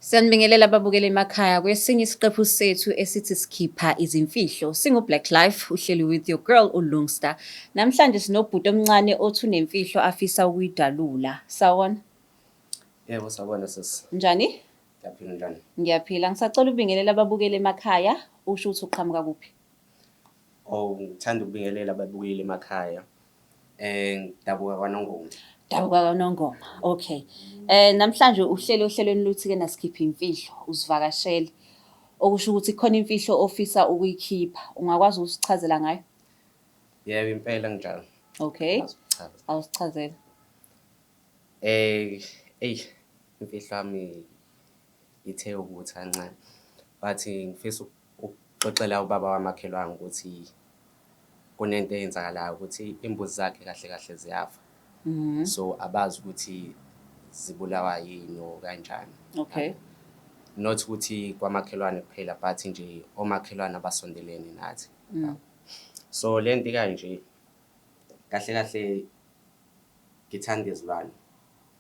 Siyanibingelela ababukeli emakhaya kwesinye isiqephu sethu esithi sikhipha izimfihlo. Singu-Black Life, uhleli with your girl uLungster. Namhlanje sinobhuti omncane othi unemfihlo afisa ukuyidalula. Sawona? Yebo, sawubona sisi. Njani? Ngiyaphila, njani? Ngiyaphila. Ngisacela ubingelela ababukeli emakhaya, usho ukuthi uqhamuka kuphi. Oh, ngithanda ukubingelela ababukeli emakhaya. Ngidabuka kwaNongoma. Dabuka kwaNongoma. Okay. Namhlanje uhlelo ohlelweni luthi ke nasikhipha imfihlo, uzivakashele. Okusho ukuthi khona imfihlo ofisa ukuyikhipha. Ungakwazi ukusichazela ngayo? Yebo, impela kunjalo. Okay. Ngingakwazi ukuchaza. Awusichazele. Eyi, imfihlo yami ithe ukuthi kancane, but ngifisa ukuxoxela ubaba wamakhelwane ukuthi kunento eyenzakalayo ukuthi iy'mbuzi zakhe kahle kahle ziyafa. So abazi ukuthi zibulawa yini or kanjani. Not ukuthi kwamakhelwane kuphela, but nje omakhelwane abasondelene nathi. So le nto ikanje, kahle kahle ngithanda izilwane.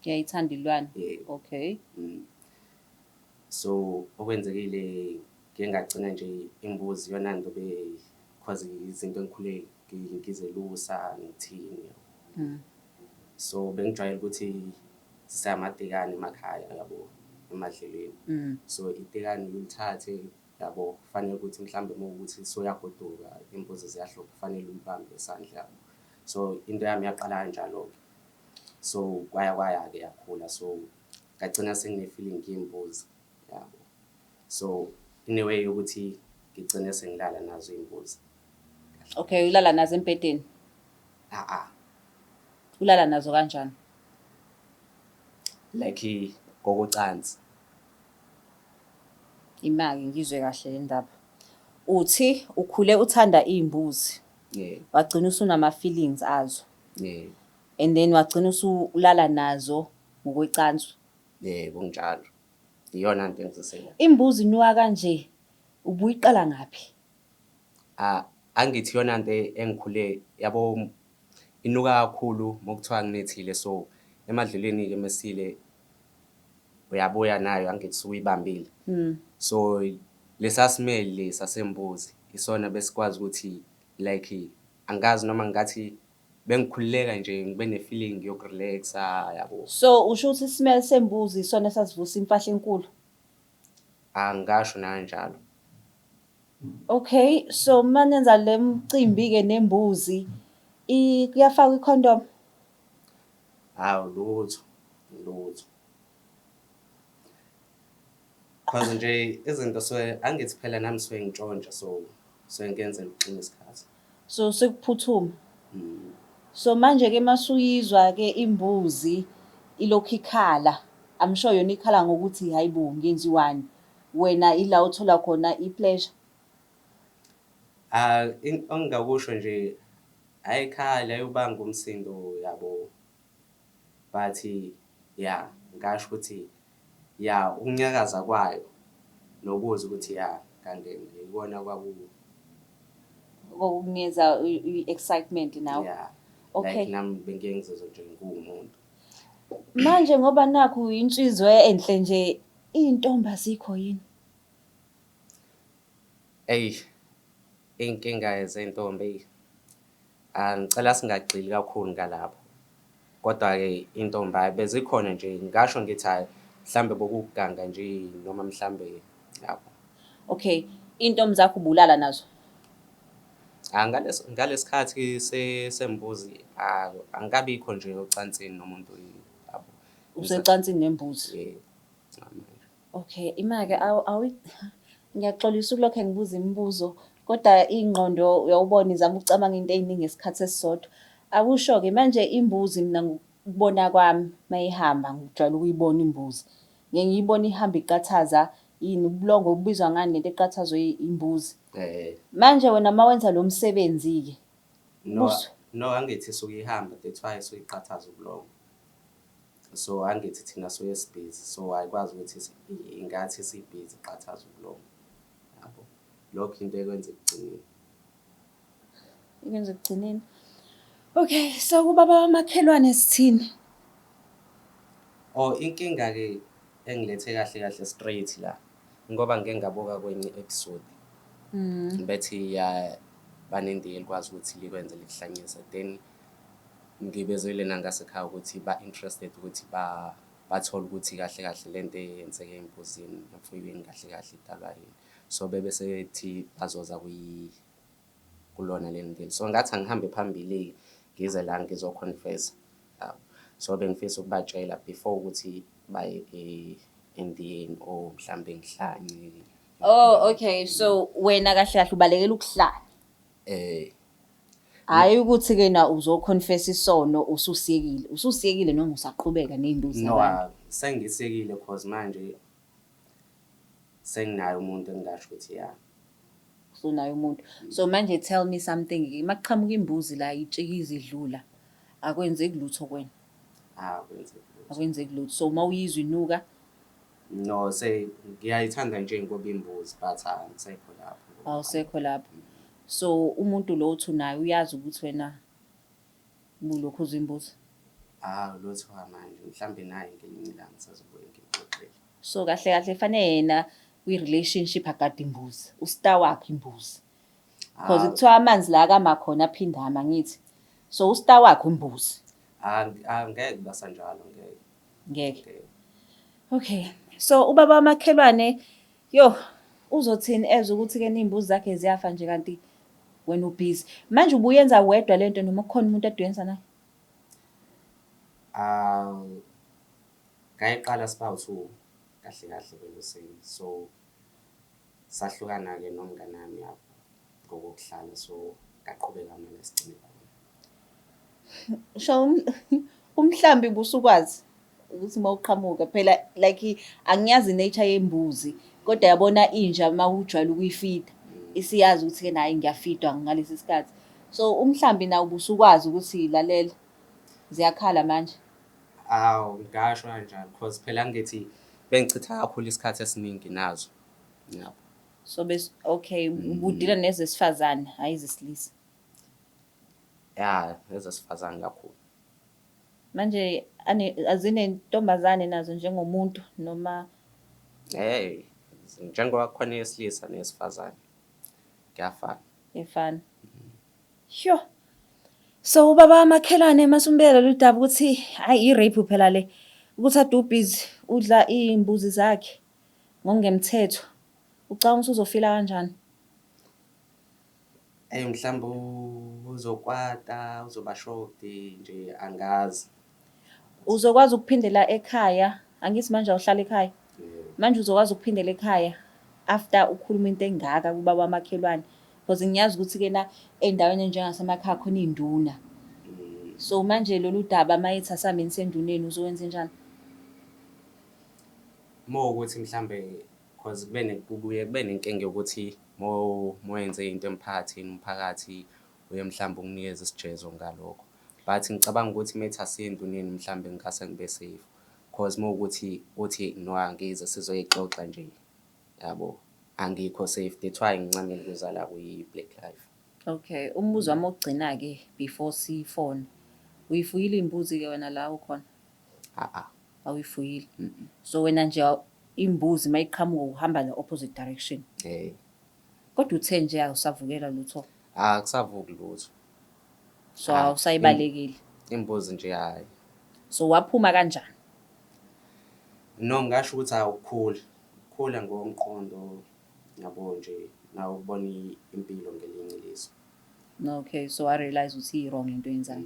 Ngiyayithanda ilwane. Yebo. So okwenzekile, ngike ngagcina nje imbuzi iyona nto cause izinto engikhule ngizelusa ngithini. So bengijwayele ukuthi sisayamatekane emakhaya yabo, emadlelweni. So itekane ulithathe yabo, kufanele ukuthi mhlambe uma kuwukuthi sewuyagoduka iy'mbuzi ziyahlupha, kufanele ulibambe ngesandla yabo. So into yami yaqala kanjalo-ke. So kwaya kwaya-ke yakhula, so ngagcina sengine-feeling yey'mbuzi yabo. So in a way yokuthi ngigcine sengilala nazo iy'mbuzi. Okay, ulala nazo embhedeni? A-a. Ulala nazo kanjani? Like ngokocansi. Ima-ke ngizwe kahle le ndaba. Uthi ukhule uthanda iy'mbuzi. Yebo. Wagcina usunama-feelings azo. Yebo. And then wagcina usulala nazo ngokwecansi. Yebo, kunjalo. Iyona nto engizisela. Imbuzi inuka kanje, ubuyiqala ngaphi? Ah, angithi iyona nto engikhule yabo, inuka kakhulu mokuthiwa kunethile, so emadlelweni-ke mesile uyabuya nayo, angithi usuyibambile. So lesa smell lesa sembuzi isona besikwazi ukuthi, like, angazi noma ngathi bengikhululeka nje, ngibe ne-feeling yoku-relax-a yabo. So usho ukuthi i-smell sembuzi isona esasivusa impahla enkulu? Angasho nakanjalo. Okay, so manenza le mcimbi-ke nembuzi, kuyafakwa i-condom? Hawu, lutho, lutho. Cause nje izinto suke, angithi phela nami suke ngintshontsha, so suke ngiyenzela ukuxina isikhathi. So sekuphuthuma. So manje-ke masuyizwa-ke imbuzi ilokhu ikhala, I'm sure yona ikhala ngokuthi hayi bo, ngenziwani. Wena ila othola khona i-pleasure. Ah, engingakusho nje, ayikhali, ayubanga umsindo yabo, but ya, ngasho ukuthi ya, ukunyakaza kwayo nokuzwa ukuthi ya ngangena, ikona kwaku Kokunikeza i-excitement nawe. Yeah. Like nami bengiye ngizizwe nje ngiwumuntu. Manje ngoba nakhu insizwa enhle nje, iy'ntombi azikho yini? Eyi, iy'nkinga zey'ntombi eyi, ngicela singagxili kakhulu ngalapho. Kodwa-ke iy'ntombi hhayi bezikhona nje, ngingasho ngithi hhayi mhlambe bokuganga nje noma mhlambe yabo. Okay, iy'ntombi zakho ubulala nazo? Ah, ngalesi khathi sembuzi angikabikho nje ocansini nomuntu yabo. Usecansini nembuzi? Yebo, manje. Okay, ima-ke ngiyaxolisa ukulokhe ngibuza imibuzo, kodwa ingqondo uyawubona izama ukucabanga into ey'ningi ngesikhathi esisodwa. Akusho-ke manje imbuzi, mina ngokubona kwami mayihamba ngijwayele ukuyibona imbuzi. Ngike ngiyibone ihamba iqathaza yini, ubulongo bubizwa ngani lento eqathazwe imbuzi? Manje wena mawenza lo msebenzi-ke, No, no, angithi isuke ihamba, that's why isuke iqathaza ubulongo. So angithi thina suke sibhizi, so ayikwazi ukuthi ingathi sibhizi iqathaza ubulongo yabo. Lokho into ekwenza ekugcineni. Ikwenza ekugcineni. Okay, so kubaba wamakhelwane sithini? Oh, inkinga-ke engilethe kahle kahle straight la ngoba ngike ngabuka kwenye episode bethi ya banendiya elikwazi ukuthi likwenze likuhlanyise, then ngibezwile nangasekhaya ukuthi ba-interested ukuthi bathole ukuthi kahle kahle lento eyenzeke embuzini emfuyweni kahle kahle idalwa yini. So bebe sebethi bazoza kulona leli ndili. So ngathi angihambe phambili-ke ngize la ngizo-confess-a yabo. So bengifisa ukubatshela before ukuthi baye endiyeni or mhlambe ngihlanye. Oh, okay. So wena kahle kahle ubalekela ukuhlanya. Eh. Hhayi ukuthi-ke na uzo-confess isono ususiyekile. Ususiyekile noma usaqhubeka ney'mbuzi No, zabantu? Sengisekile cause manje senginaye umuntu engingasho ukuthi ya. Usunaye umuntu. So manje tell me something, makuqhamuka imbuzi la itshikiza idlula, akwenzeki lutho kuwena? Akwenzeki lutho. Akwenzeki lutho. So uma uyizwa inuka? No, ngiyayithanda nje ngoba imbuzi but angisekho lapho. Awusekho lapho. So umuntu lo othi unaye uyazi ukuthi wena ubulokhu uzwa imbuzi? Ah, lutho manje, mhlambe naye ngelinye ilanga ngisazobuye ngimxoxele. So kahle kahle fanele yena kwi-relationship agade imbuzi, ustar wakhe imbuzi. Because kuthiwa amanzi la akama khona aphinde ama ngithi. So ustar wakhe imbuzi. Angeke basanjalo, ngeke. Ngeke. Okay. So ubaba wamakhelwane yo uzothini ezwe ukuthi ke nezimbuzi zakhe ziyafa nje kanti wena ubhizi. Manje ubuyenza wedwa lento noma kukhona umuntu aduyenza naye? Ngayiqala sibawu-two kahle kahle kweluseni, so sahlukana-ke nomngani wami yabo ngokokuhlala, so ngaqhubeka mina sigcine khona. Sho umhlambi busukwazi ukuthi mawuqhamuka phela like angiyazi nature yembuzi kodwa yabona inja mawujwayele ukuyifida isiyazi ukuthi ke nayi ngiyafidwa ngalesi sikhathi. So umhlambi nawo busukwazi ukuthi lalela ziyakhala manje. Awu ngasho kanjalo cause phela ngithi bengichitha kakhulu isikhathi esiningi nazo. Yabo. So bes okay ubudila nezesifazane hayi ezesilisa. Ya, ezesifazane kakhulu. Manje azinentombazane nazo njengomuntu noma? Hey, njengoba kukhona eyesilisa neyesifazane kuyafana. Efana. Sho. So ubaba wamakhelwane masumbeka lolu daba ukuthi hayi i-rape phela le, ukuthi ade ubhizi udla iy'mbuzi zakhe ngokungemthetho. Ucabanga ukuthi uzofila kanjani? Eyi mhlawumbe uzokwata, uzoba shocked nje angazi. Uzokwazi ukuphindela ekhaya, angithi manje awuhlali ekhaya. Manje uzokwazi ukuphindela ekhaya after ukhuluma into engaka kubaba wamakhelwane. Because ngiyazi ukuthi ke na endaweni enjengasemakhaya khona iy'nduna. So manje lolu daba mayethi asambe senduneni uzowenza njani? Mowukuthi mhlambe cause kube kubuye kube nenkinga yokuthi mowenze into emphakathini, umphakathi uye mhlambe ukunikeze isijezo ngalokho. But ngicabanga ukuthi methi asiye enduneni mhlambe ngingase ngibe safe cause mowukuthi uthi no angize sizoyixoxa nje yabo, angikho safe. That's why ngincamela ukuza la kwi-Black Life. Okay, umbuzo wami wokugcina-ke before sifone. Uyifuyile iy'mbuzi-ke wena la ukhona? A-a. Awuyifuyile. So wena nje imbuzi mayiqhamuka uhamba the opposite direction. Eh. Kodwa uthe nje awusavukela lutho. Akusavuki lutho. So awusayibalekile. Imbuzi nje hayi. So waphuma kanjani? No, ngingasho ukuthi awukhuli. Ukukhula ngokomqondo yabo nje nawe ukubona impilo ngelinye iliso. Okay, so I realize ukuthi i-wrong into oyenzayo.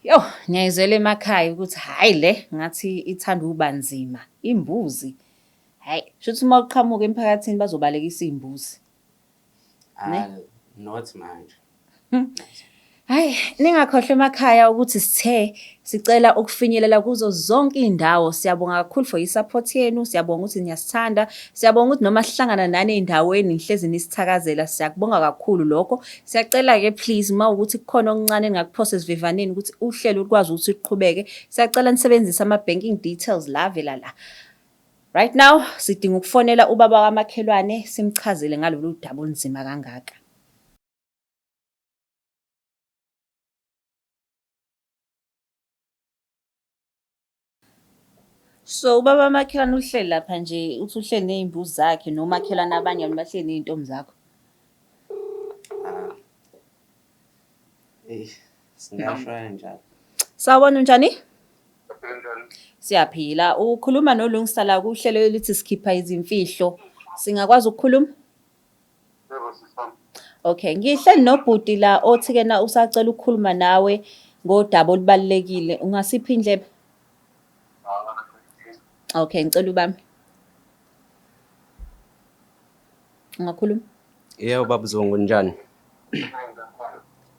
Yo, ngiyayizwela emakhaya ukuthi hhayi le ngathi ithanda ukuba nzima imbuzi. Hhayi, shuthi uma uqhamuka emphakathini bazobalekisa iy'mbuzi. Ne? Not manje. Hhayi, ningakhohlwa emakhaya ukuthi sithe sicela ukufinyelela kuzo zonke iy'ndawo. Siyabonga kakhulu for i-support yenu, siyabonga ukuthi niyasithanda, siyabonga ukuthi noma sihlangana nani ey'ndaweni nihlezi nisithakazela, siyakubonga kakhulu lokho. Siyacela-ke please uma ukuthi kukhona okuncane eningakuphosa esivivaneni ukuthi uhlelo lukwazi ukuthi luqhubeke, siyacela nisebenzise ama-banking details la avela la. Right now sidinga ukufonela ubaba kamakhelwane simchazele ngalolu daba olunzima kangaka. So ubaba makhelwane uhleli lapha nje uthi uhleli ney'mbuzi zakhe nomakhelwane abanye bahleli ney'ntombi zakho. Ah. Eyi, singasho kanjalo. Sawubona unjani? Kanjani? Siyaphila. Ukhuluma noLungisa la kuhlelo elithi sikhipha izimfihlo. Singakwazi ukukhuluma? Yebo sisi wami. Okay, ngihleli nobhuti la othi kena usacela ukukhuluma nawe ngodaba olubalulekile. Ungasipha indlebe? Ah, Okay, ngicela ubambe. Ungakhuluma? Yebo baba Zungu njani?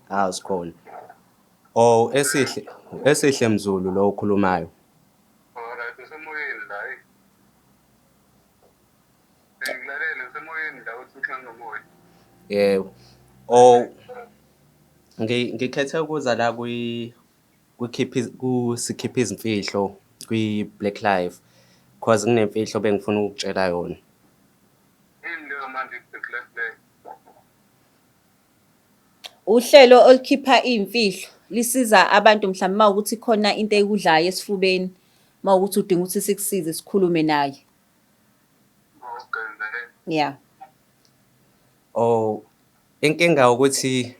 Ah, sikhona. Oh, esihle esihle Mzulu lo okhulumayo. Alright, usemoyeni la. Hey. Ngilalele usemoyeni la uthi uhlanga nomoya. Yebo. Oh, ngikhethe ukuza la kwi kukhipha kusikhipha izimfihlo kwi Black Life cause kunemfihlo bengifuna ukukutshela yona. Yini leyo manje i-Black Life leyo? Uhlelo olukhipha iy'mfihlo lisiza abantu mhlawumbe uma ukuthi khona into ekudlayo esifubeni, uma ukuthi udinga ukuthi sikusize sikhulume naye. Okay, ngilalele. Yeah. Oh, inkinga ukuthi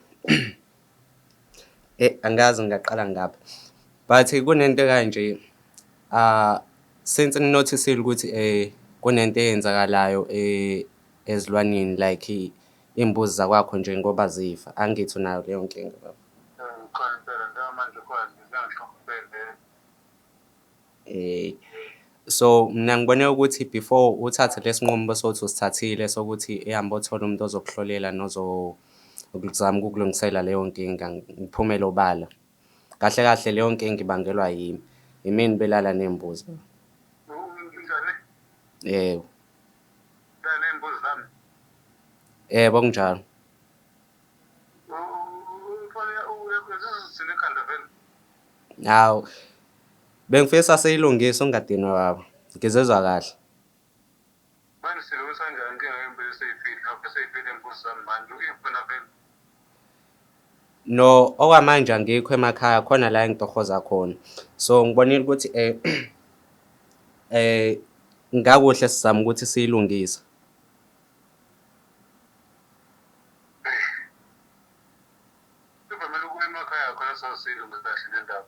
angazi ngingaqala ngaphi but kunento ekanje ah since nginothisile ukuthi kunento eyenzakalayo ezilwaneni like iy'mbuzi zakwakho nje ngoba zifa, angithi unayo leyo nkinga baba. Khona impela njengamanje khona nje ziyangihlupha leyo. So mina ngibone ukuthi before uthathe lesi nqumo sokuthi usithathile sokuthi ehambe othola umuntu ozokuhlolela nozozama ukukulungisela leyo nkinga, ngiphumele obala. Kahle kahle leyo nkinga ibangelwa yimi, imina belala ney'mbuzi baba. Njani? Yebo. Lala ney'mbuzi zami? Yebo, kunjalo. Umfana uyakwenza ekhanda vele. Hawu, bengifisa siyilungise ungadinwa baba, ngizizwa kahle. Manje silungisa kanjani inkinga yembuzi eseyifile? Lapho eseyifile iy'mbuzi zami manje uyifuna vele. No, okwamanje angikho emakhaya khona la engitohoza khona. So ngibonile ukuthi ngakuhle sizama ukuthi siyilungise. Sivamele ukuya emakhaya khona sasiyilungisa kahle le ndaba.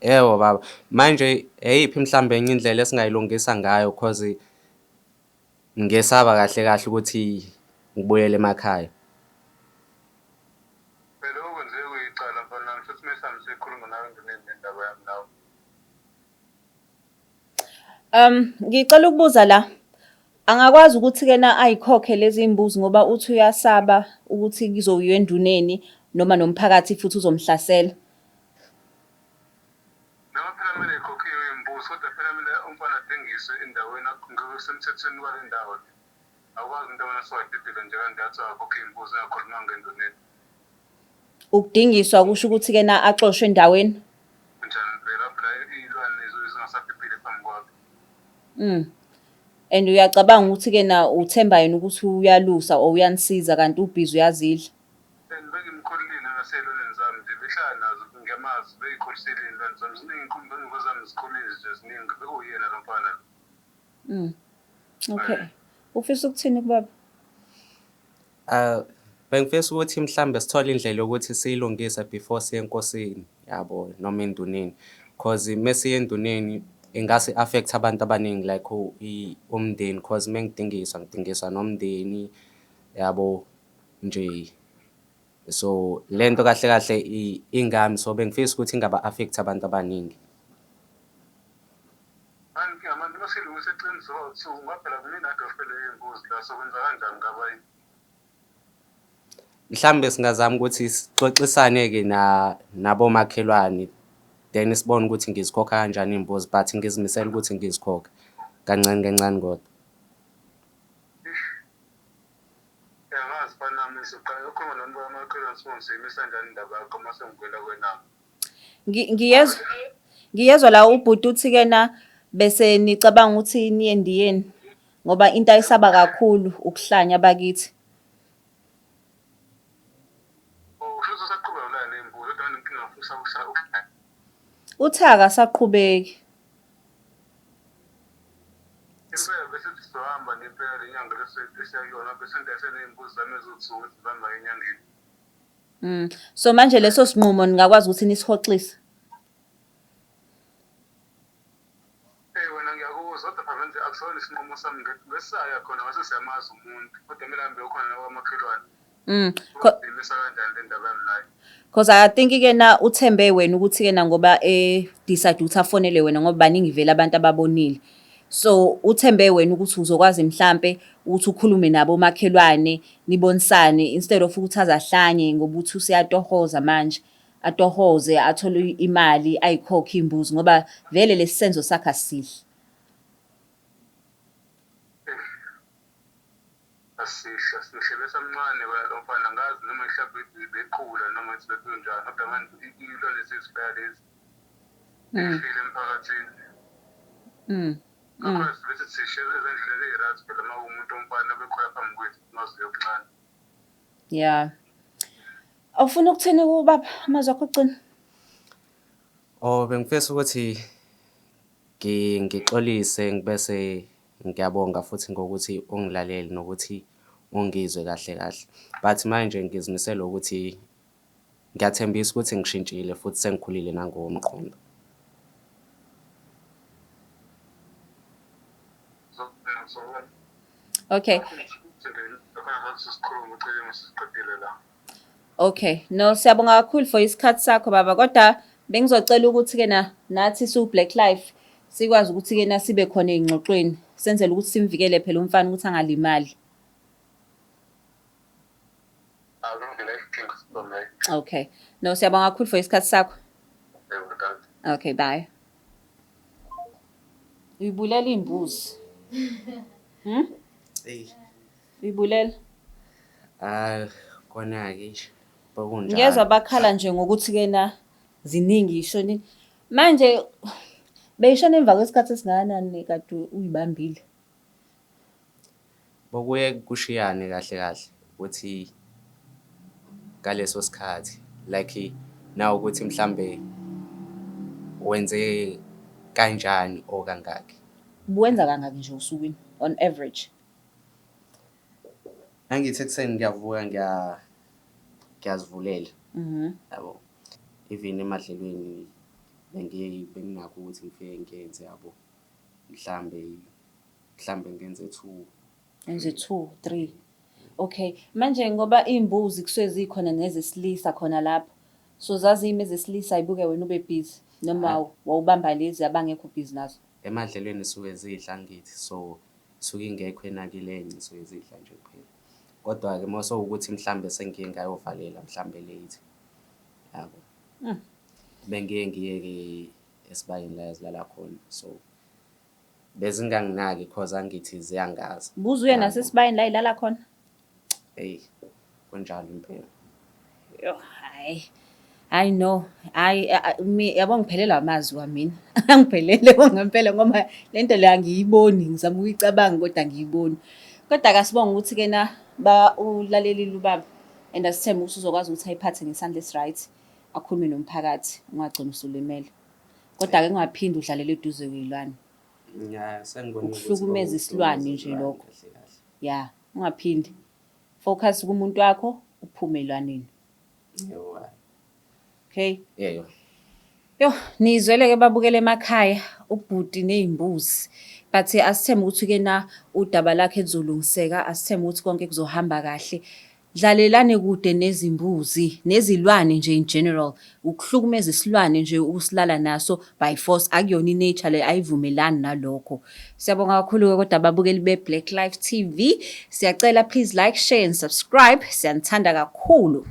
Yebo baba, manje eyiphi mhlambe enye indlela esingayilungisa ngayo cause ngesaba kahle kahle ukuthi ngibuyele emakhaya. Phela okwenzeke kuyicala mfana wami, shuthi mesihambe siyokhuluma nawe enduneni nendaba yami nawe. Ngicela ukubuza la, angakwazi ukuthi kena ayikhokhe lezi mbuzi ngoba uthi uyasaba ukuthi kuzoyiwa enduneni noma nomphakathi futhi uzomhlasela. Noma phela kumele ikhokhiwe iy'mbuzi kodwa phela kumele umfana adingiswe endaweni ngokusemthethweni kwale ndawo le. Awukwazi umuntu abona sewayidedela nje kanje athi akakhokhe iy'mbuzi engakhulumanga enduneni. Ukudingiswa kusho ukuthi kena axoshwe endaweni. Kunjani phela phela iy'lwane zingasaphephile phambi kwakhe. And uyacabanga ukuthi kena uthemba yena ukuthi uyalusa or uyanisiza kanti ubhizi uyazidla. And bengimkhululile nasey'lwaneni zami nje behlala nazo ngiyamazi beyikhulisile iy'lwane zami ziningi iy'nkumbi zami zikhulile nje ziningi bekuwuyena lo mfana lo. Okay. Ufisa ukuthini kubaba? Bengifisa ukuthi mhlambe sithole indlela yokuthi siyilungise before siye enkosini yabo noma enduneni cause mesiya enduneni ingase i-affect abantu abaningi like umndeni cause mengidingiswa ngidingiswa nomndeni yabo nje. So lento kahle kahle ingami so bengifisa ukuthi ingaba-affect abantu abaningi. Manje inkinga manje uma siyilungisa eceleni soba-two ngoba phela kumina kade wafelwe iy'mbuzi la sokwenza kanjani ngabanye? Mhlambe singazama ukuthi sixoxisane-ke nabomakhelwane then sibone ukuthi ngizikhokha kanjani iy'mbuzi but ngizimisele ukuthi ngizikhokhe kancane kancane kodwa. Angazi mfana wami ngizoqala ukukhuluma nami bomakhelwane sibone siyimisa kanjani indaba yakho uma sengibuyela kwenami. Ngiyezwa ngiyezwa la ubhuti uthi kena bese nicabanga ukuthi niye endiyeni ngoba into ayisaba kakhulu ukuhlanya bakithi. Oh, shuthi usaqhubeka ulala ney'mbuzi kodwa nginenkinga ufisa Uthi akasaqhubeki. Impela bese sizohamba nempela le nyanga lesiya kuyona bese ngidayise ney'mbuzi zami eziwu-two ukuthi zihamba enyangeni. So manje leso sinqumo ningakwazi ukuthi nisihoxise? Eyi wena ngiyakuzwa kodwa phela manje akusona isinqumo sami besaya khona ngase siyamazi umuntu kodwa kumele ahambe khona nakwamakhelwane. Imisa kanjani le ndaba yami naye? Cause I think ke na uthembe wena ukuthi ke na ngoba eh decide ukuthi afonele wena ngoba baningi vele abantu ababonile. So uthembe wena ukuthi uzokwazi mhlambe ukuthi ukhulume nabo omakhelwane nibonisane instead of ukuthi azahlanye ngoba uthi useyatohoza manje atohoze athole imali ayikhokhe imbuzi ngoba vele lesisenzo sakhe asisihle. Asihle, asihle besamncane wena lo mfana ngazi noma mhlawumbe beqhula noma ngithi bekunjani kodwa manje iy'lwane zezifaya lezi ifile emphakathini. Ngakho sibethi sishe ezendleleni eyi-right phela uma umuntu omfana bekhula phambi kwethu maziyo okuncane. Yeah. Awufuna ukuthini kubaba amazwi akho okugcina? Oh bengifisa ukuthi ngixolise ngibese ngiyabonga futhi ngokuthi ungilalele nokuthi ungizwe kahle kahle. But manje ngizimisele ukuthi ngiyathembisa ukuthi ngishintshile futhi sengikhulile nangokomqondo. Okay. Okay. No, siyabonga kakhulu for isikhathi sakho baba kodwa bengizocela ukuthi ke na nathi siwu Black Life sikwazi ukuthi ke na sibe khona ey'ngxoxweni senzele ukuthi simvikele phela umfana ukuthi angalimali. Okay. No, siyabonga kakhulu for isikhathi sakho. Okay, bye. Uyibulela imbuzi. Eyi. Uyibulela? Ah, kona-ke eish bekunjalo. Ngiyezwa bakhala nje ngokuthi ke na ziningi ishonile. Manje beyishona emva kwesikhathi esingakanani kade uyibambile? Bokuye kushiyane kahle kahle ukuthi ngaleso sikhathi like nawukuthi mhlambe wenze kanjani or kangaki. Ubuwenza kangaki nje osukwini on average? Angithi ekuseni ngiyavuka ngiyazivulela yabo. Even emadlelweni benginakho ukuthi ngifike ngiyenze yabo. Mhlambe mhlambe ngenze two. Ngenze two, three. Okay. Manje ngoba iy'mbuzi kusuke zikhona nezesilisa khona lapho. So zaziyimi ezesilisa yibuke wena ube busy noma wawubamba lezi abangekho busy nazo? Emadlelweni suke zidla angithi so suke ingekho enakile enye suke zidla nje kuphela. Kodwa-ke uma sewukuthi mhlambe sengiye ngayovalela mhlambe late yabo. Bengiye ngiye-ke esibayeni la ezilala khona so bezinganginaki cause angithi ziyangazi. Buze uye nasesibayeni la ilala khona? Eyi kunjalo impela. Yo hayi. Hayi no, hayi yabo ngiphelelwa amazwi kwamina. Angiphelele ngempela ngoba lento le angiyiboni, ngizama ukuyicabanga kodwa angiyiboni. Kodwa kasibonga ukuthi ke na ba ulalelile ubaba and asithembe ukuthi uzokwazi ukuthi ayiphathe ngesandla esi-right akhulume nomphakathi ungagcini usulimele. Kodwa-ke ungaphinde udlalele eduze kwey'lwane. Ya, sengibonile ukuthi Ukuhlukumeza isilwane nje isilwane lokho. kahle kahle. Ya, ungaphindi. Focus kumuntu wakho, uphume elwaneni. Yebo, hayi. Okay? Yebo. Yo, nizwele-ke babukele emakhaya ubhuti ney'mbuzi. But asithembe ukuthi-ke na udaba lakhe luzolungiseka, asithembe ukuthi konke kuzohamba kahle. Dlalelani kude nezimbuzi, nezilwane nje in general. Ukuhlukumeza isilwane nje ukusilala naso by force akuyona i-nature le ayivumelani nalokho. Siyabonga kakhulu-ke kodwa ababukeli be-Black Life TV. Siyacela please like, share and subscribe. Siyanithanda kakhulu.